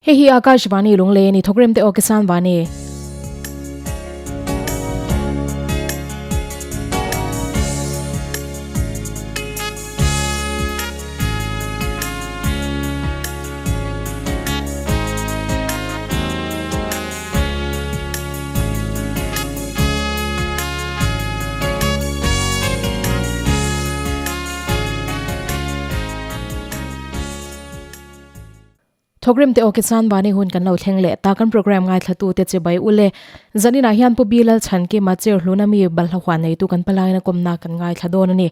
Hei hi Akashvani Lunglei a ni, thawkrem te aw Kisan Vani. Thawkrim te aw Kisan Vani hun kan lo thleng leh ta kan program ngaithla te che bai ule zanin ah hian Pu Bilal Chhankima chair hluna mi balhla huan neitu kan palaina kawmna kan ngaithla dawn a ni.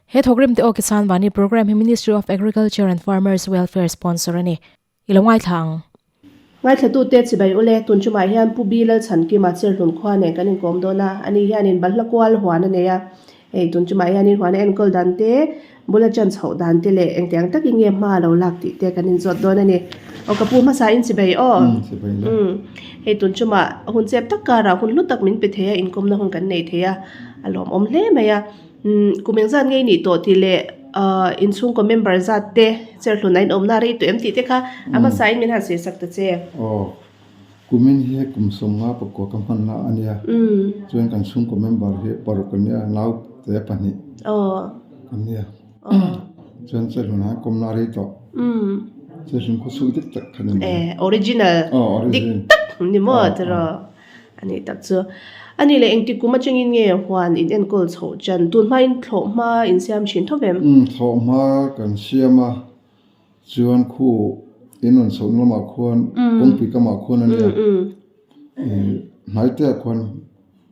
He Thawkrim te aw Kisan Vani program hi Ministry of Agriculture and Farmers Welfare sponsor a ni. I lo ngaithla ang. Ngaithlatute chibai ule, tun chumah hian Pu Bi Lalchhankima Cherhlun khua nen kan inkawm dawn a, ani hianin balhla kual huan a nei a. Hei tun chumah hianin huan a enkawl dan te, bula chan chhoh dan te leh engtiang takin nge hma a lo lak tih te kan inzawt dawn a ni. Aw ka pu hmasa in chibai aw. Umm hei tun chumah hun chep tak karah hun hlu tak min pe thei a, inkawmna hun kan nei thei a, a lawmawm hle mai a. Umm kum engzat ngei nih tawh tih leh ahh inchhungkaw member zat te cherhlun a inawmna rei tawh em tih te kha a hmasa in min han sawi sak ta che. Aw, kumin hi kum sawmnga pakua ka hmanna a nia. Chuan kan chhungkaw member hi paruk an nia, nau te pahnih an nia. Chuan cherhlun ah kawmna rei tawh. Cherhlun khaw chhuk dik tak kha ni mai. Eh, original dik tak ni maw tiraw. A nih tak chu. A nih leh engtik kum atangin nge huan in enkawl chhoh chan? Tun hmain thlawh hma in siam thin tho vem? Umm, thlawh hma kan siam a, chuan khu in rawn chhoh na lamah khuan kawngpui kamah khuan a nia. Hnai te ah khuan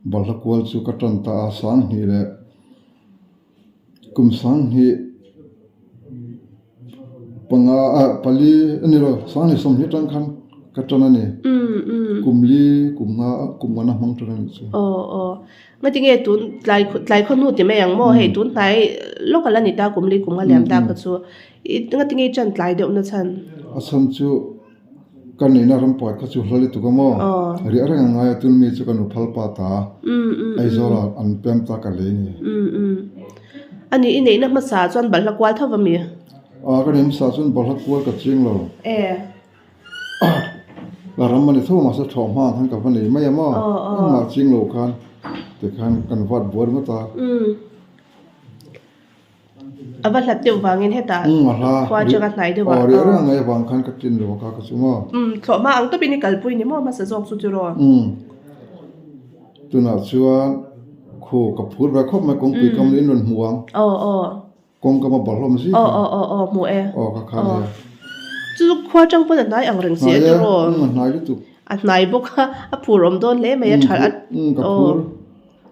balhla kual chu ka tan ta a, sanghnih leh kum sanghnih panga ah pali a ni lo sanghnih sawmhnih atang khan ka tan a ni kum li kum nga kum nga na hmang tan a nih chu. Aw aw ngati nge tun tlai tlai khaw hnu ti mai ang maw hei tun hnai lawk ala ni ta kum li kum nga liam ta kha chu i ngati nge i tan tlai deuh na chhan. A chhan chu. Ka neihna ram pakhat kha chu hla lutuk a maw? Riah reng a ngai a, tun mi chu ka nu phal pa ta Aizawl ah an pem ta ka lei ni. A nih i neihna hmasa ah chuan balhla kual tho va mi? A, ka neih hmasa ah chuan balhla kual ka ching lo. La ram a ni tho mahse thawh hma ang khan ka va nei mai a maw? Engmah ching lo khan tikhan kan vat buai ringawt a. A va hlat deuh vangin hetah khua atanga hnai deuh ah. Aw riah reng angai vang khan ka tin lo a kha ka chu maw. Umm thlawh hma ang tawpin i kalpui ni maw hmasa zawk chu tiraw. Umm tunah chuan khu ka phur ve khawp mai kawngpui kam in rawn hmu ang. Aw aw. Kawngka ma bawlh hlawm zing khan. Aw aw aw hmu e. Aw ka khan e. Chu chu khua atang pawn a hnai ang reng si a tiraw. Hnai e, umm a hnai lutuk. A hnai bawk a, a phur awm dawn hle mai a tha. Umm ka phur.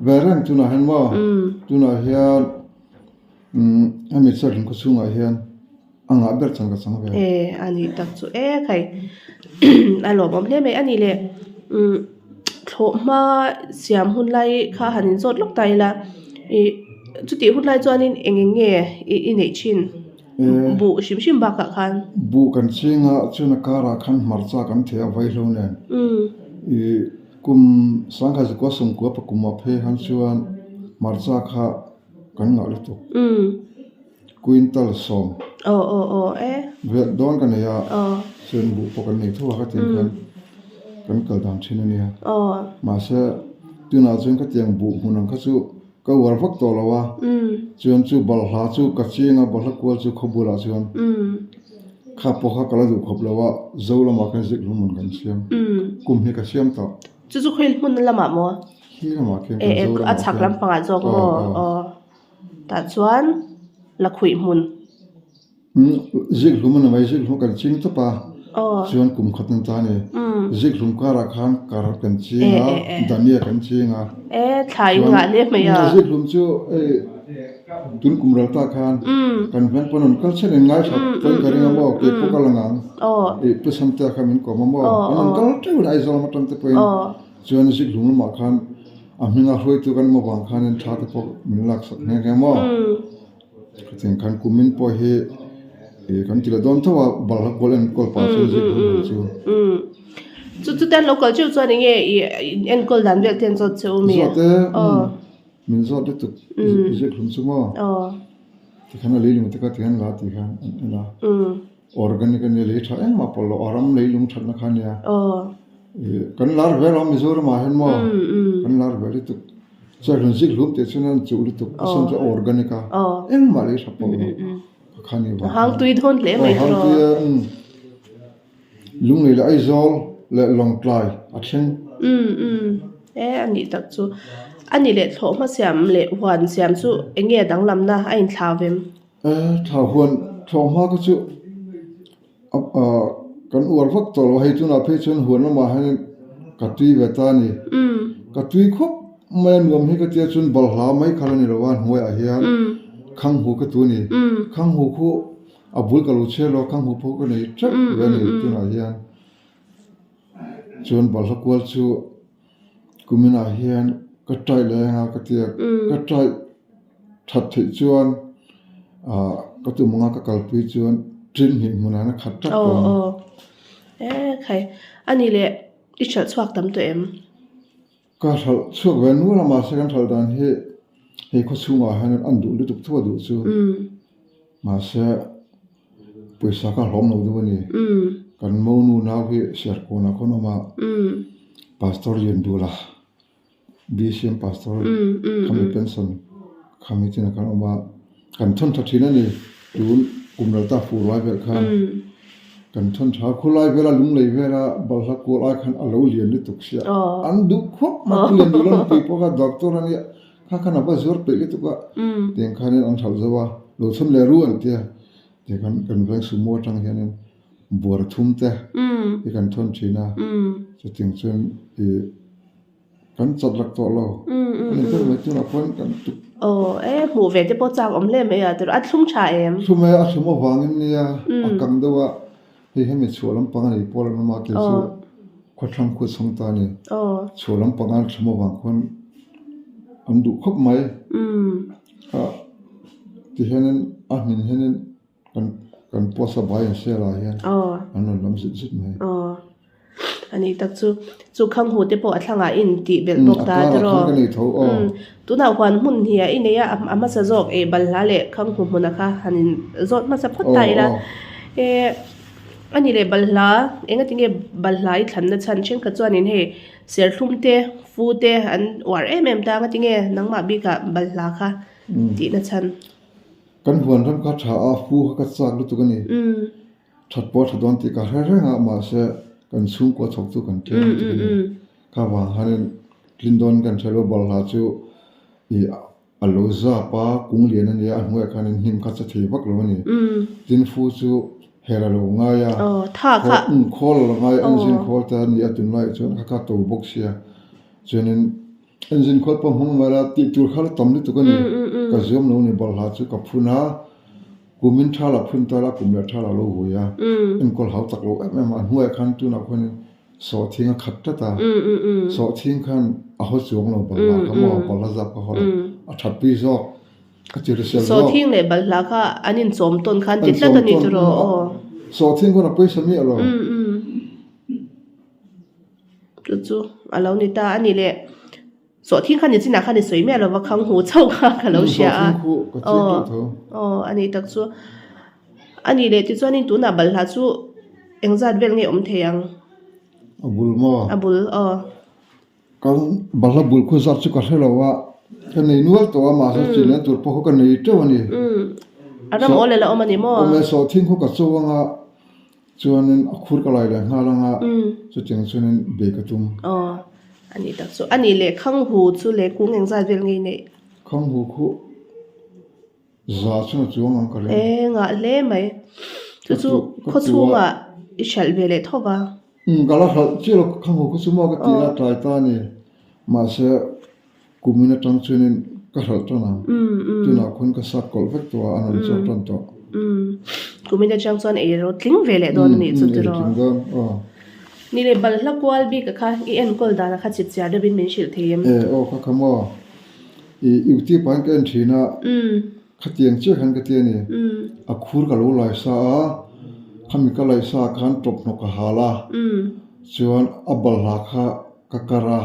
Ve reng tunah hian maw? Tunah hian hemi church khaw chhungah hian a ngah ber chan ka chang ve. E a nih tak chu e khai a lawmawm hle mai a nih leh thlawh hma siam hun lai kha han inzawt lawk ta ila ih chutih hun lai chuanin eng eng nge i neih thin buh hrim hrim bakah khan. Buh kan ching a chuan a karah khan hmarcha kan theh a vaihlo nen ih. Kum sangkhat zakua sawmkua pakumah phei han chuan hmarcha kha kan ngah lutuk. Quintal sawm vel dawn ka nei a, chuan buh pawh kan nei tho a khatiang khan kan kal dan thin a nia. Mahse tunah chuan khatiang buh hmun ang kha chu ka uar vak tawh lo a, chuan chu balhla chu ka ching a, balhla kual chu khaw bulah chuan kha pawh kha ka la duh khawp lo a, zo lamah khan zik hlum hmun kan siam, kum hi ka siam tawh. Chu chu khawi hmun lamah maw? Khi lamah khian kan zo ramah khian. A chhak lampangah zawk maw? Aw, tah chuan lakhuih hmun. Zik hlum a ni mai, zik hlum kan ching tawp a, chuan kum khat an ta a ni. Zik hlum karah khan kar kan ching a, dania kan ching a. Chuan zik hlum chu hei tun kum ral ta khan kan veng pawn an kal chhen in ngai that pawn ka ring a maw, kei pawh ka la ngang. Ih Pu Samtea kha min kawm a maw, an rawn kal teuh in Aizawl lam atang te pawhin chuan zik hlum lamah khan a hminga hruaitu kan awm avang khanin tha te pawh min laksak nghe nghe maw. Khatiang khan kumin pawh hi ih kan ti leh dawn tho a, balhla kual enkawl pah chuan zir hun han chu. Chu chu te an lo kal cheu chuan enge ih enkawl dan vel te an zawt cheu mi? Zawt e, min zawt lutuk zir hlum chu maw? Tikhan a lei lung te kha tikhan la tih khan an en a. Organic a nia lei tha engmah pawlh loh a ram leilung thatna kha a nia. Kan lar ve lo Mizoramah hian maw kan lar ve lutuk. Chuan zik hlum tih chuan an chuh lutuk a sawn chu organic a engmah lei tha pawlh loh kha a ni vang. Hang tui dawn hle mai tiraw. Hang tui a Lunglei leh Aizawl leh Lawngtlai a thleng. E a nih tak chu. A nih leh thlawhhma siam leh huan siam chu eng nge danglamna a inthlau vem? E thla huan thlawhhma kha chu kan uar vak tawh lo hei tunah phei chuan huan lamah hian ka tui ve ta a ni. Ka tui khawp mai a nuam hi ka tia chuan balhla mai kha la ni lo a hnuaiah hian khanghu ka tu a ni. Khanghu khu a bul ka lo chhiar lo a khanghu pawh ka nei teuh ve a ni tunah hian. Chuan balhla kual chu kuminah hian ka try leh eng a ka tia ka try that theih chuan ah ka tum anga ka kalpui chuan tin hnih hmunah hian a khat tlat tawh ang. Aw aw e khai a ni leh i hralh chhuak tam tawh em? Ka hralh chhuak ve nual a mahse kan hralh dan hi hei khaw chhungah hian an duh lutuk tho a duh chu mahse pawisa kha hlawm lo deuh a ni. Kan monu nau hi Serkawnah khawn a awm a Pastor Liandula. BCM Pastor khami pension khami chinah khan a awm a, kan thawn tha thin a ni. Tun kum lo ta fur lai vel khan kan thawn tha a, khulai vela lunglei vela balhla kual ai khan a lo lian lutuk sia. An duh khawp mai a, lian duh lo nupui pawh kha doctor a nia, kha khan a va zuar peih lutuk a, tiang khanin an hralh zo a, lo chhawn leh ru an tia, tiang khan kan veng sumo atang hianin buara thum te hi kan thawn thin a, chutiang chuan ih. Kan chat rak tawh lo. A ni ber mai tunah khuan kan tuk. Aw e, hmuh ve te pawh chak awm hle mai a, tiraw a thlum tha em? Thlum e, a thlum avangin nia a kang deuh a, hei hemi chhuah lampang a nei pawl an awm a, kei chu khawthlang khu chhawng ta a ni. Chhuah lampang a thlum avang khuan an duh khawp mai. A tihianin a hmin hianin Kan kan post a bai an sel ah hian an rawn lam zut zut mai. Aw a ni tak chu chu khanghu te pawh a thlangah in tih belh bawk ta tiraw. Ka nei tho aw. Tunah huan hmun hi a i nei a a hmasa zawk eh balhla leh khanghu hmuna kha han in zawt hmasa phawt ta ila. E a ni leh balhla engati nge balhla i thlanna chhan thenkhat chuanin hei serthlum te fu te an uar em em ta engati nge nangmah bikah balhla kha tihna chhan. Kan huan ram kha tha a, fu kha ka chak lutuk a ni. That pawh a tha dawn tih ka hre reng a, mahse kan chhungkua chhawk chu kan tlem lutuk a ni. Kha vang hianin tlin dawn kan hre lo, balhla chu ih a lo zap a, kung lian a nia, a hnuaiah khanin hnim kha che thei vak lo a ni. Tin fu chu her a lo ngai a, khawl a lo ngai a, engine khawl te a ni a tunlaiah chuan kha kha to bawk sia, chuanin Engine khawl pawh hmang mai la, tih tur kha la tam lutuk a ni. Ka zuam lo ni balhla chu ka phun a, kumin tha la phun ta la, kum leh tha la lo vui a, enkawl hau tak lo em em a, a hnuaiah khan tunah khuanin sawhthing a khat tlat a, sawhthing khan a haw chuang lo balhla kha maw, balhla zap kha haw lo, a that pui zawk, a chi hrisel zawk. Sawhthing leh balhla kha an inchawm tawn khan ti tlat a ni tiraw aw. Sawhthing khawn a pawisa miah lo. Chu chu a lo ni ta a ni le. Sawhthing kha nichinah khan i sawi miah lova khang hmu chauh kha ka lo hria a. Aw aw a ni tak chu. A ni le tichuanin tunah balhla chu engzat vel nge awm thei ang? A bul maw? A bul aw. Kan balhla bul khu zat chu ka hre lo a, ka nei nual tawh a mahse chin leh tur pawh kha ka nei teuh a ni. A ram awl la awm a ni maw? Awm e, sawhthing khu ka cho ang a. Chuanin a khur ka lai leh nghal ang a, chutiang chuanin bei ka tum. Aw, a nih tak chu. A nih leh Khanghu chu leh kung engzat vel ngei neih? Khanghu khu za chuan a chuang ang ka ring. E, ngah hle mai. Chu chu khaw chhungah i hralh ve leh tho va? Umm, ka la hralh chiah lo. Khanghu khu chu maw ka tih a tlai ta a ni. Mahse. Kumin atang chuanin ka hralh tan ang. Tunah khawn ka sat kawlh vek tawh a, an rawn chhuak tan tawh. Kumin atang chuan ei ro tling ve leh dawn a nih chu tiraw? Ei tling dawn, aw. Ni leh balhla kual bik a kha i enkawl dan a kha chip chiar deuhin min hrilh thei em? E, aw kha kha maw. I YouTube ah hian ka en thin a, khatiang chiah khan ka ti a ni. A khur ka lo lai sa a, khami ka laih sa ah khan tawp hnawk ka hal a, chuan a balhla kha Ka kar a,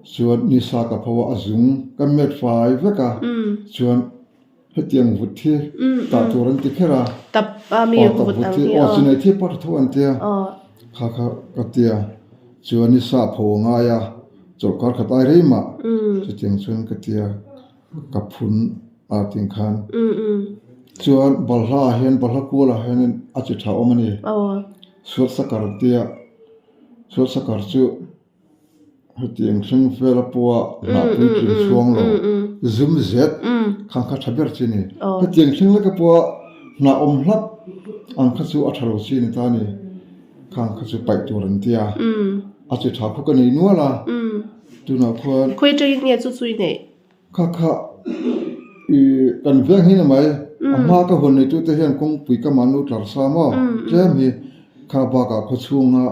chuan nisa ka pho a, a zung ka met fai vek a, chuan Hetiang vut hi tah tur an ti kher a. Tap a mi vut ang hi aw. Aw chinei thi pawh tha tho an tia. Kha kha ka tia. Chuan i sap ho a ngai a, chawlhkar khat ai rei mah. Chutiang chuan ka tia ka phun a tih khan. Chuan balhla ah hian balhla kual ah hianin a chi tha awm a ni. Suat sakar an tia. Suat sakar chu. Hetiang thleng vel a pawha hnah puitling chhuang lo zum zet kha kha tha ber chi a ni. Hetiang thleng leka pawha hnah awm hlap ang kha chu a tha lo chi a ni ta a ni. Khang kha chu paih tur an ti a, a chi tha khu ka nei nual a, tunah khuan. Khawi atangin nge chu chu i neih? Kha kha i kan veng hi ni mai, a hma ka huan neitute hian kawngpui ka mahnu tlar sa maw tlem hi kha bakah khawchhunga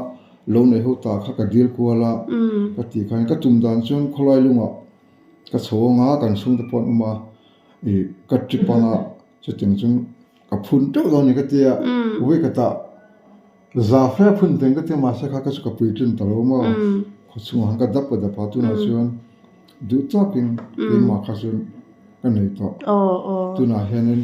lo nei ho ta kha ka dil kual a ka ti khan ka tum dan chuan khawlai lungah ka chho ang a kan chhungte pawh an awm a i ka trip anga chutiang chuan ka phun teuh dawn a ni ka tia vawikhatah Za fe phun teng ka ti mahse kha ka chu ka puitlin ta lo maw? Khawchhungah khan ka dap ka dap a, tunah chuan duh tawkin keimah kha chu ka nei tawh. Tunah hianin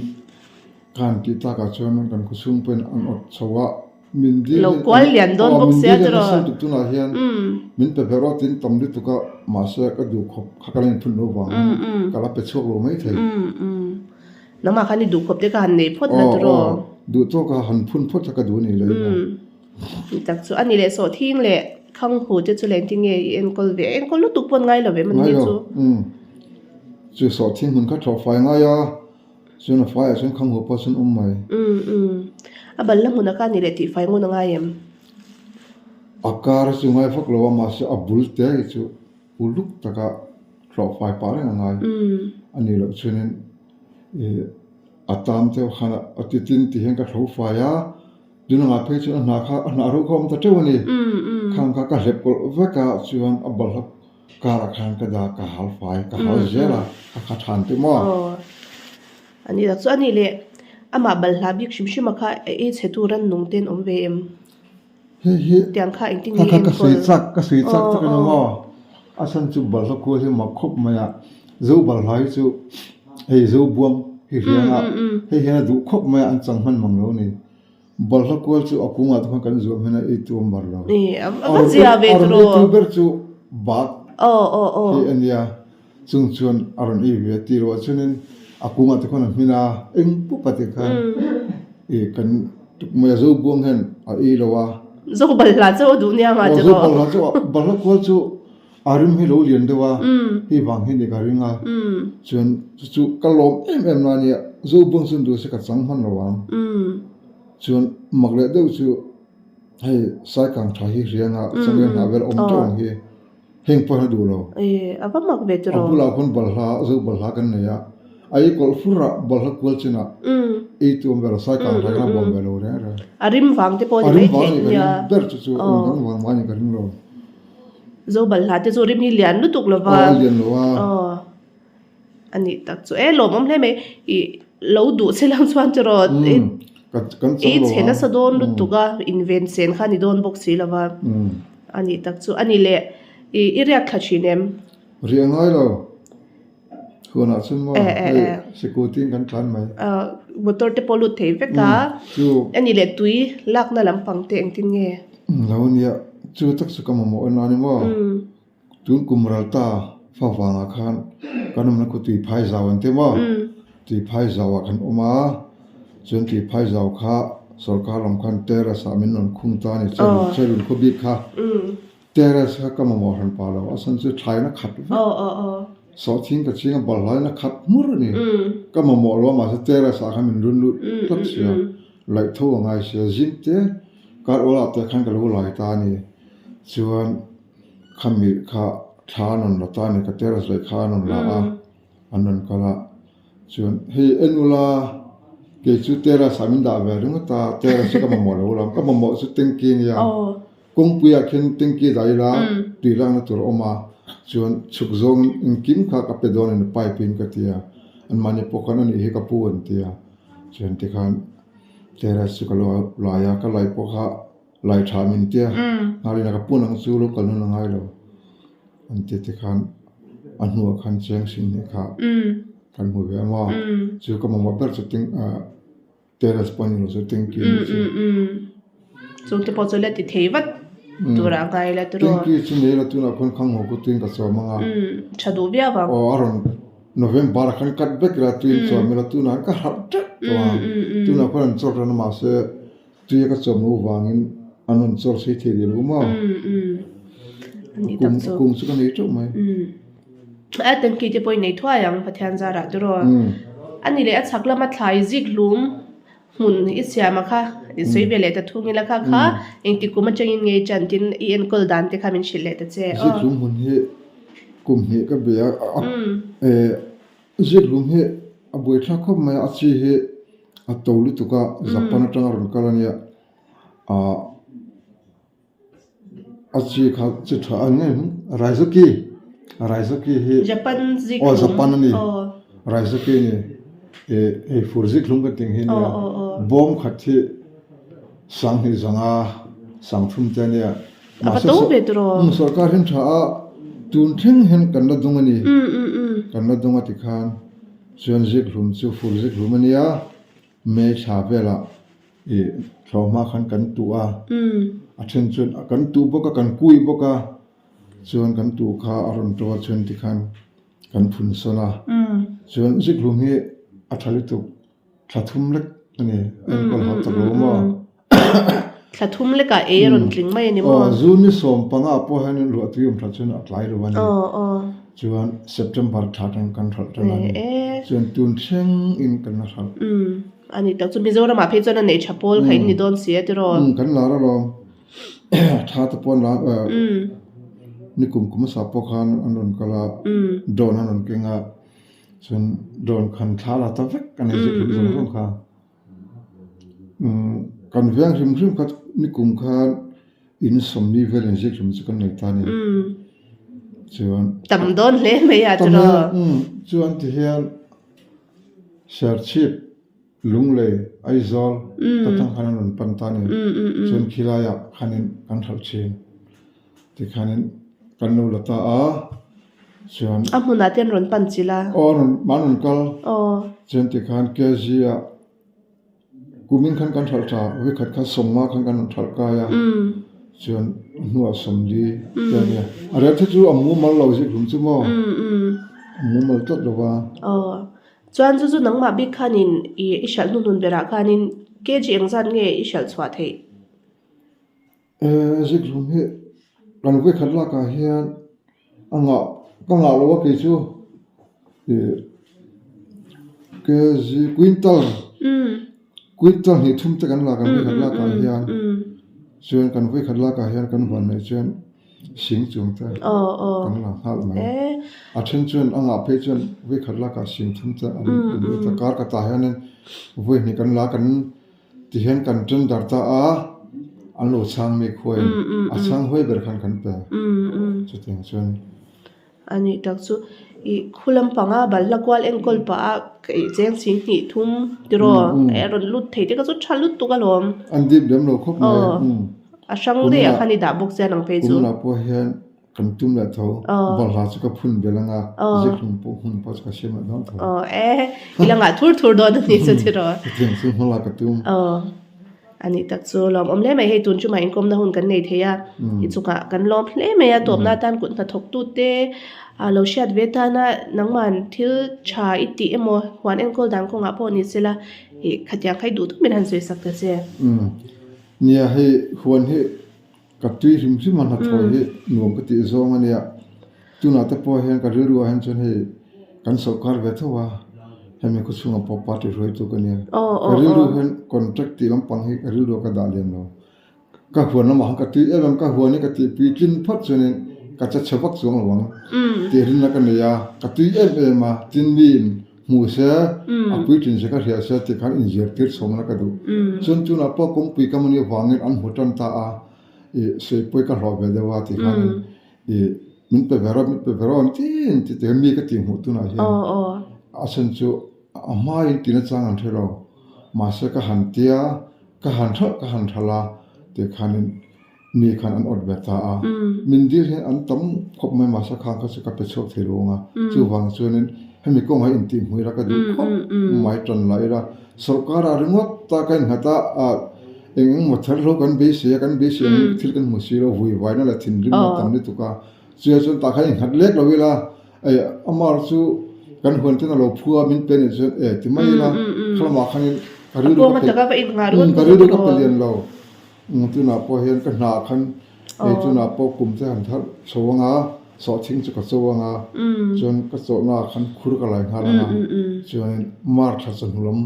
ka han tih takah chuan kan khawchhung pawhin an awt chho a, min dil hian aw min dil hian nasa lutuk tunah hian min pe ber aw tiin tam lutuk a, mahse ka duh khawp kha ka la inphun loh vangin ka la pe chhuak lo maithei. Nangmah khan i duh khawp te ka han nei phawt la tiraw? Aw, duh tawk a han phun phawt kha ka duh a ni leh ina. Ni tak chu a ni leh sawh thing leh khang hu te chu leh engtin nge i enkawl ve? Enkawl lutuk pawn ngai lo ve maw ni chu? Ngai lo, umm. Chu sawh thing hmun kha thlawh fai ngai a, chuan a faiah chuan khang hu pawh chuan awm mai. Umm, umm. A balna hmunah kha a ni leh tih fai ngun a ngai em? A kar chu ngai vak lo a, mahse a bul te hi chu uluk taka hlawh fai pah reng a ngai a nih loh chuanin ih a tam deuh khan a ti tin ti hian ka hlo fai a, tunangah phei chuan a hnah kha a hnah ro kha a awm ta teuh a ni, khang kha ka hlep kawlh vek a chuan a balhla karah khan ka dah ka hal fai ka hal zel a ka kha than teh maw. A ni tak chu a nih leh amah balhla bik hrim hrim a kha ei chhe tur an nung ten awm ve em? Hei hi kha kha ka sawi chak ka sawi chak tak a ni maw? A chhan chu balhla kual hi mak khawp mai a, zo balhla hi chu hei zo buang hi hriang a, hei hian a duh khawp mai a an chang hman mang lo a ni. Balhla kual chu a kungah te khan kan zuam hian a ei tu a mar lo. A rawn ei tu ber chu bat hi a nia, chung chuan a rawn ei ve a tih loh ah chuanin a kungah te khuan a hmin a, eng pup a ti khan ih kan Tukmai a zo buang hian a ei lo a. Zo balhla chu a duh nia nga tiraw? Zo balhla chu balhla kual chu a rim hi lo lian deuh a, hei vang hi ni ka ring a. Chuan chu chu ka lawm em em na nia, zo buang chu duh se ka chang hman lo ang. Chuan mak leh deuh chu hei saikang tha hi hriang a, changel hnah vel awm teuh ang hi. Heng pawh hi a duh lo. E, a va mak ve tiraw? A bulah khawn balhla, zo balhla kan nei a, a ei kawlh fur a, balhla kual chinah ei tu awm ve lo, sai kang hrang a bawm ve lo reng reng. A rim vang te pawh ni mai theih nia. A rim vang ni ka ring ber chu chu, eng dang vang mah ni ka ring lo. Zo balhla te chu rim hi lian lutuk lo va. Aw, a lian lo a. Aw. A nih tak chu e lawmawm hle mai i lo duh che lang chuan chu rawh i chhe nasa dawn lutuk a inven sen kha a ni dawn bawk si lo va a nih tak chu a ni leh i i riak thla thin em? Riah ngai lo huanah chuan maw hei sikul tin kan tlan mai. Motor te pawh lut thei vek a a nih leh tui lakna lampang te engtin nge? Lo nia chu tak chu ka mamawh en a ni maw? Tun kum ral ta fa vangah khan kan awmna khu tui phai zau an ti maw? Tui phai zauah kan awm a, chuan tui phai zau kha sorkar lam khan terrace ah min rawn khung ta a ni, Cherun khaw bik kha. Terrace kha ka mamawh hran pah lo, a chhan chu thlaina khat vek, sawhthing ka ching a balhlaina khat hmur a ni. Ka mamawh lo a, mahse terrace ah khan min run lut tlat sia, laih tho a ngai sia, zing te kar awlah te khan ka lo lai ta a ni. Chuan. Khami kha thla an rawn la ta a ni, ka terrace leh kha an rawn la a, an rawn kal a, chuan hei en ula kei chu terrace ah min dah ve ringawt a, terrace hi ka mamawh lo lam, ka mamawh chu tanky a nia, kawngpui ah khian tanky dah ila tui lakna tur a awm a, chuan chhuk zawng engkim kha ka pe dawn a ni pipe in ka ti a, anmahni pawh khan anih hi ka pu an ti a, chuan tikhan terrace chu ka lo lai a, ka lai pawh kha. Lai tha min tia, Ngalina ka pun ang chu lo kal hun a ngai lo an ti te khan a hnuah khan cheng sin hnih kha. Kan hmu ve a maw? Chu ka mamawh ber chu ting terrace pawh a ni lo chu tanky a nih chu. Chung te pawh chu la ti thei vat tur ah ngai la tiraw. Tanky chu nei la tunah khawn khang haw ku tuin ka chawm ang a. Tha duh viau ang. Aw a rawn November ah khan cut vek ila tuin chawm ila tunah khan ka harh teuh tawh a. Tunah khawn an chawr tan a mahse Tuia ka chawm loh vangin an rawn chawr sei thei leh lo maw? Kum kum chu ka nei teuh mai. A tanki te pawh i nei thuai ang Pathian zarah te rawh. A ni leh a chhak lama thlai zik hlum hmun i siam a kha i sawi ve leh ta thung ila kha kha engti kum atangin nge i chan tin i enkawl dan te kha min hrilh leh ta che. Zik hlum hmun hi kum hnih ka bei a Zikhlum hi a buaithlak khawp mai a, a chi hi a to lutuk a, Japan atanga rawn kal a nia, ah a chi kha chi tha a ni ngei Raizuki, Raizuki hi Japan zikhlum aw Japan a ni, Raizuki a ni, ih hei fur zikhlum kan tih ang hi a nia, bawm khat hi sanghnih zanga sangthum te a nia. A va to ve tiraw? Umm sorkar hian tha a, tun thleng hian kan la dung a ni. Kan la dung a tikhan chuan zikhlum chu fur zikhlum a nia, May thla velah ih thlawh hma khan kan tuh a, a then chuan kan tuh bawk a, kan kui bawk a, chuan kan tuh kha a rawn to a chuan tikhan kan phun sawn a, chuan zikhlum hi a tha lutuk. Thla thum lek a ni, a enkawl hauh tak lo maw? Thla thum lekah ei a rawn tling mai a ni maw? Aw, June ni 15 pawh hian ruah tui awm thla chuan a tlai lo a ni. Chuan September thla atang kan hralh tan a ni. Chuan tun thleng in kan la hralh. A ni tak chu Mizoramah phei chuan a neih tha pawl kha in ni dawn si a tiraw? Kan lar alawm. Tha te pawh an lar ni kum kum hmasa pawh khan an rawn kal a, drone an rawn keng a. Chuan drone khan thla la ta vek a ni zir hlum zawng zawng kha. Umm kan veng hrim hrim kha nikum khan in sawmli vel in zir hlum chu kan nei ta a ni. Chuan Tam dawn hle mai a chu rawh. Umm chuan tihian Serchhip Lunglei Aizawl ta tang khan an rawn pan ta a ni. Chuan khilaiah khanin kan hralh thin. Tikhanin kan lo la ta a, chuan. A hmunah te an rawn pan chilh a. Aw an rawn, an rawn kal. Aw. Chuan tikhan KG ah kumin khan kan hralh tha, vawikhat khan sawmnga khan kan rawn hralh kai a, chuan a hnuah sawmli te a nia. A rel te chu a mumal lo zik hlum chu maw? A mumal tlat lo va. Aw. Chuan chu chu nangmah bik khanin i hralh hnuhnun berah khanin KG engzat nge i hralh chhuah theih? Zikhlum hi kan vawikhat lakah hian a ngah ka ngah lo a kei chu ih kg quintal quintal hnih thum te kan lak ang vawikhat lakah hian chuan kan vawikhat lakah hian kan huan neih chuan sing chung te kan la nghal mai a then chuan a ngah phei chuan vawikhat lakah sing thum te an awm ve ta kar khatah hianin vawihnih kan la kan. Tihian kan tender ta a, an lo chhang mi khuain a chhang huai ber khan kan pe. Chutiang chuan. A nih tak chu i khu lampanga balhla kual enkawl pah a i cheng chhing hnih thum tiraw a rawn lut thei te kha chu tha lutuk alawm. An dip lem lo khawp mai. A hrang daih ah khan i dah bawk chian ang phei chu. Kumna pawh hian Kan tum leh tho, balhla chu ka phun belh ang a, zikhlum pawh hmun pawh chu ka siam leh dawn tho. Aw e, i la ngah thur thur dawn a ni chu tiraw. Chutiang chu hmala ka tum. Aw, a nih tak chu lawmawm hle mai, hei tun chungah inkawmna hun kan nei thei a, i chungah kan lawm hle mai a, tawpna atan kut hnathawktute lo hriat ve tana nangman thil tha i tih emaw huan enkawl dan kawngah pawh ni sela ih khatiang kha i duh duh min han sawi sak ta che. Nia hei huan hi Ka tui hrim hrim a hnathawh hi nuam ka tih zawng a nia. Tunah te pawh hian ka rilru ah hian chuan hei kan sawrkar ve tho a, hemi khawchhungah pawh party hruaitu ka nia. Ka rilru hian contract tih lampang hi ka rilru ah ka dah lian lo. Ka huan lamah khan ka tui em em, ka huan hi ka tih puitlin phawt chuanin ka che chhe vak chuang lo ang tih rinna ka nei a, ka tui em em a, tin miin hmu se, a puitlin se ka hria se tih khan inzirtir chhawmna ka duh. Chuan tunah pawh kawngpui ka mani avangin an hmu tan ta a, ih sawipawi ka hlawh ve deuh a tih khanin ih min pe ve rawh, min pe ve rawh an ti an ti ti mi ka tih hmuh tunah hian a chhan chu a hmain tina chang an hre lo. Mahse ka han tia, ka han hralh ka han hralh a tih khanin Mi khan an awt ve ta a, min dil hian an tam khawp mai mahse khang kha chu ka pe chhuak thei lo ang a, chuvang chuanin. Hemi kawngah hi intihhmuh ila ka duh khawp mai tan lah ila sawrkar ah ringawt ta ka innghat a ah eng eng maw ther hlo kan beisei a kan beisei ang thil kan hmu si lo vui vaina leh thinrim a tam lutuk a chuai chuan tah khan innghat lek lo ila ei amar chu kan huan ten a lo phua min pe nih chuan e ti mai ila khalamah khanin ka rilru ka pe ka rilru ka pe lian lo. Tunah pawh hian ka hnah khan hei tunah pawh kum te han thar chho ang a, sawhthing chu ka cho ang a, chuan ka chawhna ah khan khur ka lai nghal ang a, chuanin mar thla chawhnu lam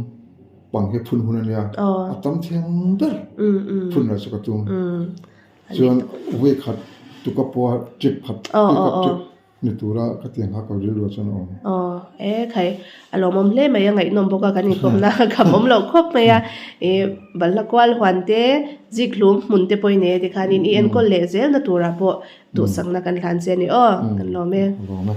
pang hi phun hun a nia, a tam thiang ber phun lah chu ka tum. Chuan vawikhat tuka pawha trip khat, pickup trip. Ni tura ka ti ang kha ka rilru ah chuan a awm. Aw, e khai, a lawmawm hle mai a, ngaihnawm bawk a kan inkawmna kham awm loh khawp mai a, i balhla kual huan te, zik hlum hmun te pawh i nei a tikhanin i enkawl leh zelna turah pawh duhsakna kan hlan che a ni aw, kan lawm e. Lawm e.